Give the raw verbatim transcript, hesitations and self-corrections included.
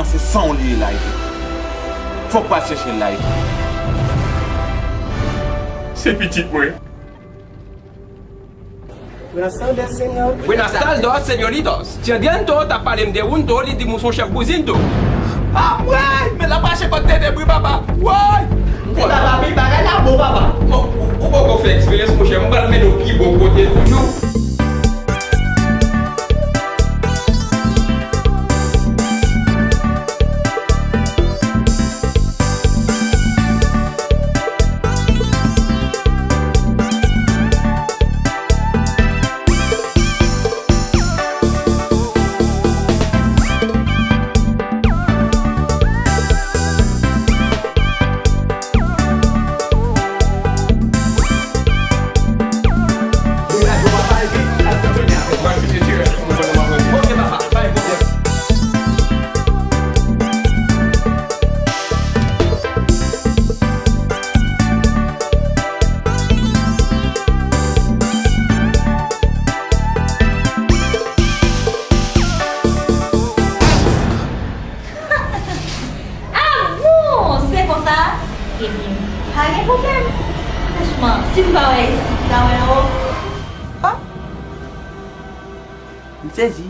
Se san w li ye la, Eve. Fòk w al chèche l la, Eve. Se pitit mwen. Buenas tardes, señor. Buenas tardes, señoritos. Ti Andrianto t ap pale m de Runto, li di m ou se yon chèf bouzin tou. Ah, woy! Men l ap mache kot tete bri papa. Woy! Ti papa, pi bagay la bon, papa. Bon, ou, ou poko fè eksperyans, monchè. M pral mennen w pi bon kote toujou. Ah bon, se konsa? Ebyen, pa gen pwoblèm. Franchman, si m pa wè isit la, wè anwo. Oh! M sezi.